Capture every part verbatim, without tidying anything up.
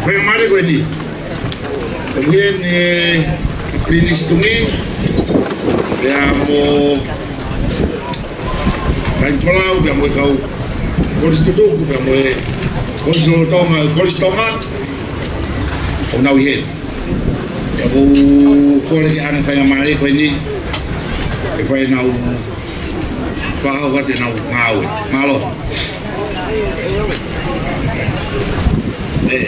Faingamālie ko eni. Ko eni ʻe Pilinisi Tungī, pea mo Taimi Folau, pea mo e kau kolisi tutuku, pea mo e kolisi lolotonga, kolisi Tonga, ʻoku nau ʻi heni. Pea ʻoku ou kole ke ʻoange faingamālie ko eni, ke fai ʻenau fakahoko atu ʻenau ngāue. Mālō. ʻE,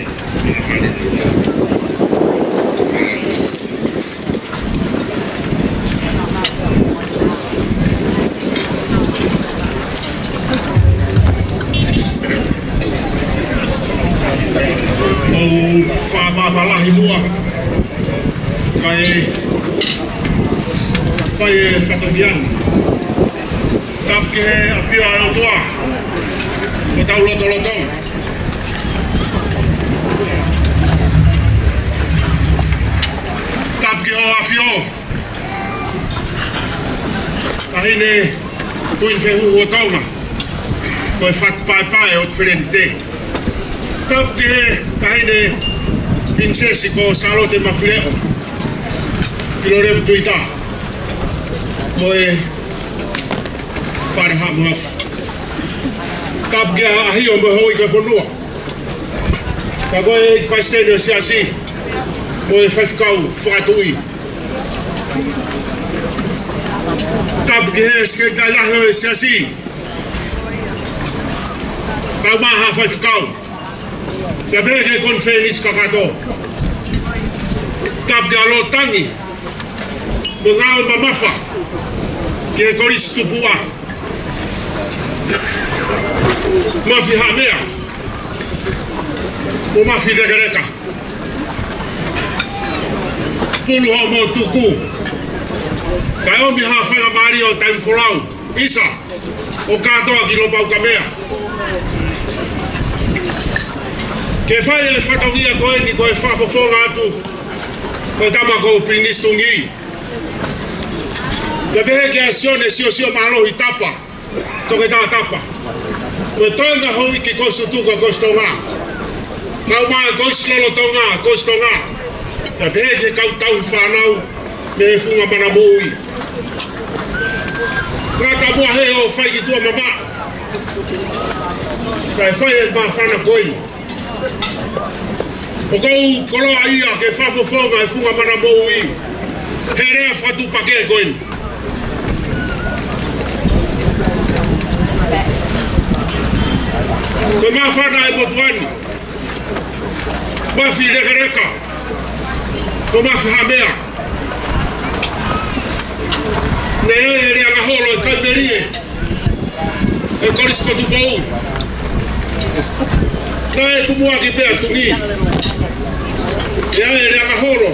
faingamālie. ʻOku ou fakamālō lahi muʻa, kae fai e fatongia ni. Tapu ki he ʻafio ʻa e ʻOtua ʻi hotau lotolotonga. Tapu ki hoʻo ʻafio, Taʻahine Kuini Fehuhu ʻo Tonga, ko e Fatu Paepae ʻo Feleni Tē. Tapu ki he Taʻahine Pilinisesi ko Sālote Mafileʻo Pilolevu Tuʻitaha, mo e Fale Haʻamoheafu. Tapu ki he ʻAʻahio mo e Houʻeiki ʻo e fonua. Ka ko e ʻEiki Palesiteni ʻo e Siasi, mo e Faifekau Fakatuʻi. Tapu ki he Sekelitali Lahi ʻo e Siasi, kae ʻumaʻā haʻa faifekau, pea pehē ki he konifelenisi kakato. Tapu ki he Lōtangi mo e ngāue mamafa ki he Kolisi Tupuʻa, Mafi Haʻamea mo Mafi Lekeleka. Pulu hoʻomou tuku, kae ʻomi ha faingamālie ʻo Taimi Folau, ʻisa, ʻo kātoa ki Lopaukamea, ke fai e fatongia ko eni ko e fakafofonga atu ʻo e tama ko Pilinisi Tungī. Pea pehē kia Sione Siosio Mālohi Tapa, Toketā Tapa, mo e toenga houʻeiki kolisi tutuku ʻa e Kolisi Tonga, kae ʻumaʻā e kolisi lolotonga, Kolisi Tonga, pea pehē ki he kau tauhi fānau mei he Funga Mana Moʻui. Ngata muʻa he ʻo fai ki tuʻa mamaʻo, kae fai e māfana ko eni. ʻOku ou koloaʻia ke fakafofonga e Funga Mana Moʻui he lea fakatuʻupakē ko eni. Ko e māfana e motuʻa ni, Mafi Lekeleka mo Mafi Haʻamea, naʻe ʻi ai e lea ngaholo ʻa e kai melie ʻa e Kolisi ko Tupou. Naʻe tumuʻaki pē ʻa Tungī. ʻI ai e lea ngaholo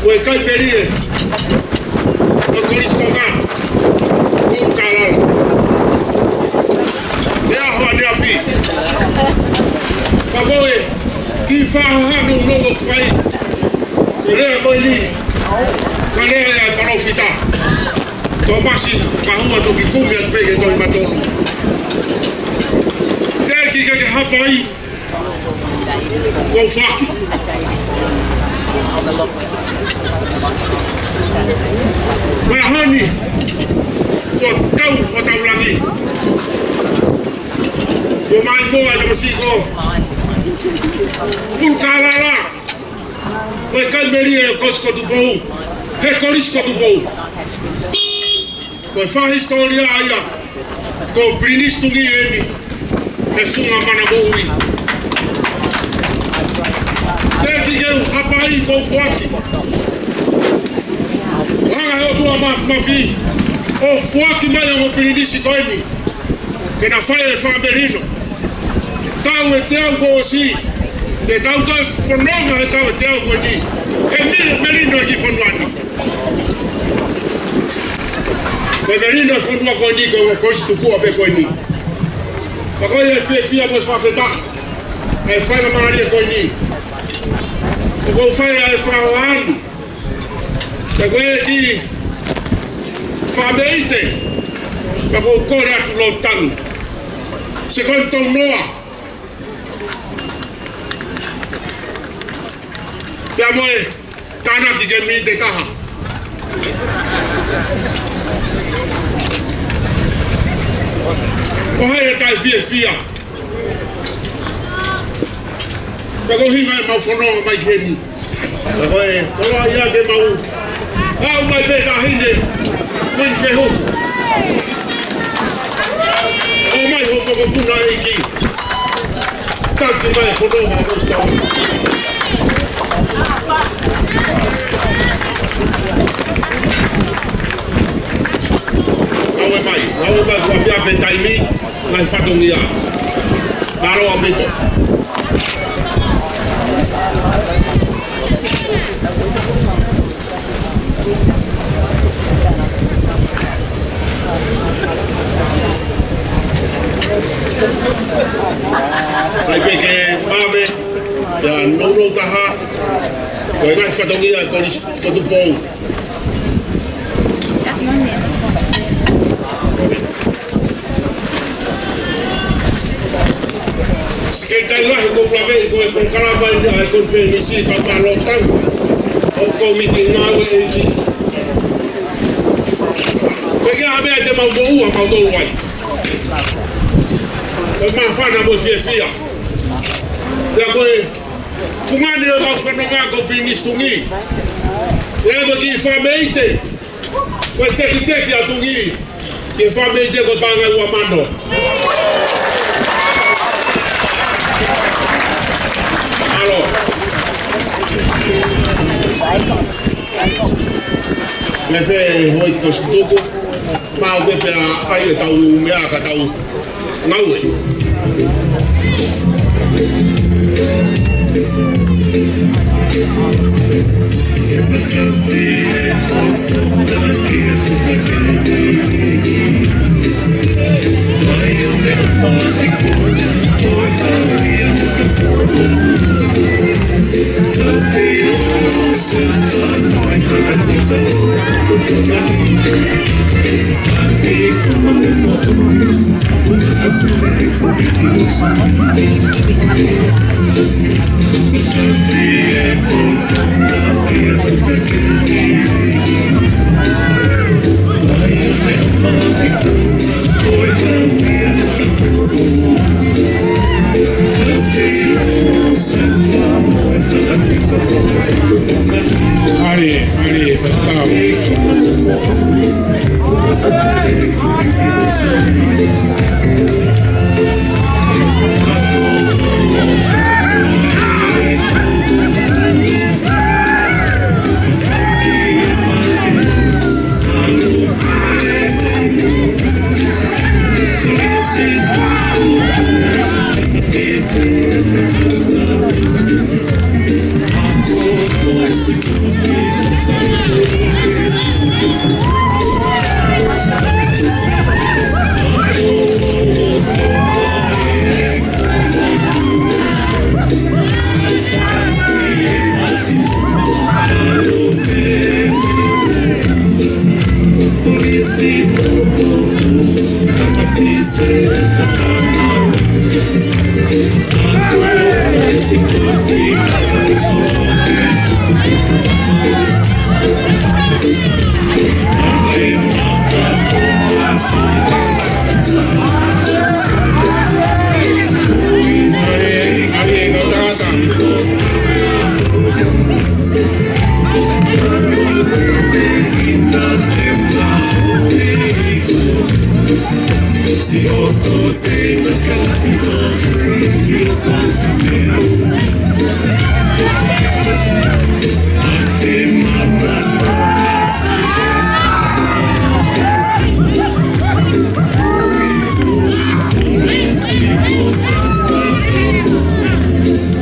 ʻa e kai melie ʻa e Kolisi Tonga, Pulu Kalala. He ʻaho ʻaneafi, ka ko e kiʻi fakahā nounou ʻoku fai, ko e lea ko eni, ko e lea ʻa e palōfita Tōmasi Fakahua, toki kumi atu pē ki he Tohi Matolu. Teʻeki ke ke hapai, kuo u foaki. Ko e ʻaho ni, kuo tau hotau langi. Kuo mai moa e tamasiʻi ko Pulu Kalala, ko e kai melie ʻo e Kolisi ko Tupou, he Kolisi ko Tupou. Ko e fakahisitōlia ia, ko Pilinisi Tungī eni he Funga Mana Moʻui. Teʻeki ke u hapai, kuo u foaki. Hanga he ʻOtua Māfimafi ʻo foaki mai ʻa e ongo Pilinisi ko eni ke na fai e fakamelino. Taʻu ʻe teau kuo ʻosi, te tau toe fononga he taʻu ʻe teau ko eni, he mel-, melino e kiʻi fonua ni. Ko e melino e fonua ko eni ko e ongo kolisi tupuʻa pē ko eni. Pea ko ia e fiefia mo e fakafetaʻi ʻa e faingamālie ko eni. ʻOku ou fai ʻa e fakahohaʻa ni, pea ko e kiʻi fakameʻite, pea ʻoku ou kole atu Lōtangi, Sekoe mo Taunoa, Ka mo e tānaki ke mite taha. Ko hai ʻe taʻefiefia? Ka ko hinga e mau fononga mai ki heni. Ka ko e, ko la ia ke mau. Aʻu mai pē taʻahine Kuini Fehuhu. ʻOmai hoʻo mokopuna ʻEiki. Taki mai e fononga mo e sitaua. Ngāue mai, ngāue mai, kuo pea pē taimi, ngaahi fatongia. Mālō ʻaupito. Kae pehē ke mave, ia nounou taha, ko e ngaahi fatongia e Kolisi ko Tupou. Sekelitali Lahi, ko e lave ko e polokalama ʻeni ʻa e konifelenisi tau pālotau ʻo e kōmiti ngāue ʻEiki. Ko e hā e meʻa te mau moʻua mautolu ai? Ko e māfana mo e fiefia. Pea ko e fungani ʻo e mau fononga ko Pilinisi Tungi. Pea mo e kiʻi fāmili ʻEiki. Ko e tekiteki ʻa Tungi ki he fāmili ʻEiki ko Pangai Uamano. Mālō. Mei fē hoi ko Situku, mau ke pea ai e tau meʻa ka tau ngāue. ʻAli, ʻali, tau.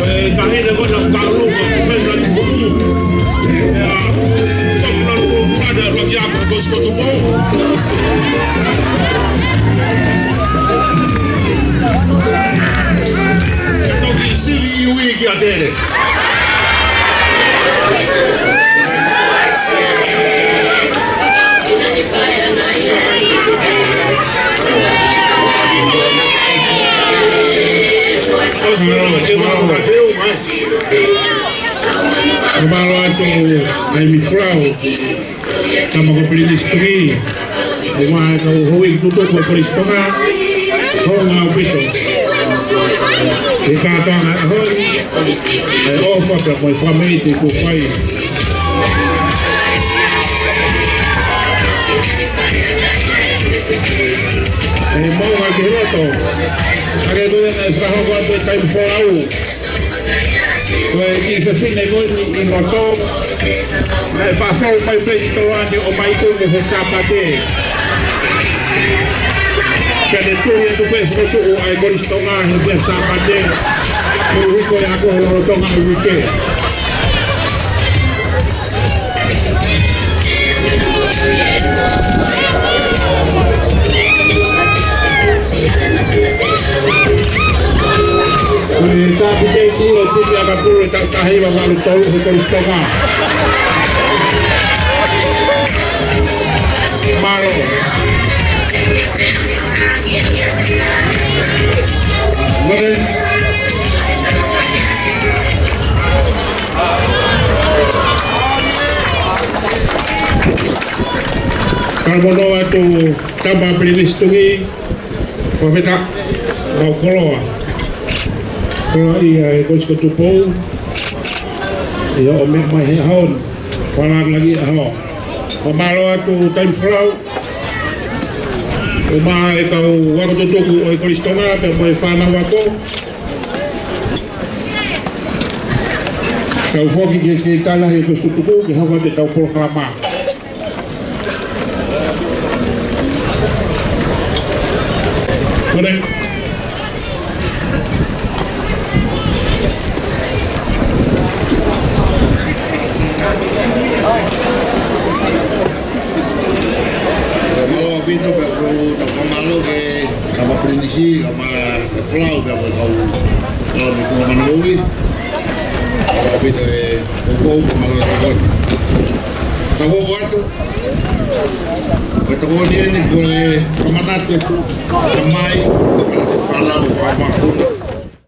Ko e taʻahine ko ena ʻoku tau luma, ko e na tuku. Ia, ko e na tuku, ko e na tuku, ko e na tuku. Ke toki sivi ui kia Tele. Fakamālō atu ʻa e Miss Folau, tama ko Pilinisi Tuʻi, ʻumaʻā e kau houʻeiki tutuku ʻo e Kolisi Tonga, hounga ʻaupito. Ko e kātoanga ʻo e ʻaho ni, ʻa e ʻofa pea mo e fakamoʻoni kuo fai. ʻE moʻunga ki loto, ʻa e ko ia naʻe fakahoko atu e taimi folau. Ko e kiʻi fefine ko eni ʻi loto, naʻe faʻa fou mai pē ki Toloani ʻo ʻomai ʻi he Sāpate. Ka ne tui atu pē fokotuʻu ʻa e Kolisi Tonga he Sāpate. Ko e hiko e ako he lolotonga ʻo e uike. Ko e kapiteni ʻo e timi ʻakapulu ʻe taha hiva valu tolu he Kolisi Tonga. Mālō. Mole. Kalamono atu tama Pilinisi Tuʻi, fakafetaʻi, mau koloa. Koloa ia e Kolisi ko Tupou, ʻi hoʻo meʻa mai he ʻaho ni, fakalāngilangi ʻaho. Fakamālō atu taimi folau, ʻumaʻā e kau ako tutuku ʻo e Kolisi Tonga, pea mo e fānau ako. Tau foki ki he Sekelitali ʻo e Kolisi tutuku, ke hoko atu ʻetau polokalama. Kole. Mālō ʻaupito, pea ʻoku ou fakamālō ki he tama Pilinisi, kae ʻumaʻā e folau, pea mo e kau, kau mei Funga Manuʻi. Mālō ʻaupito e ʻoku ou fakamālō atu. Tau ō atu. Ko e tokoni eni ko e fakamanatu e tamai, fakamanatu e fānau, fakamakuna.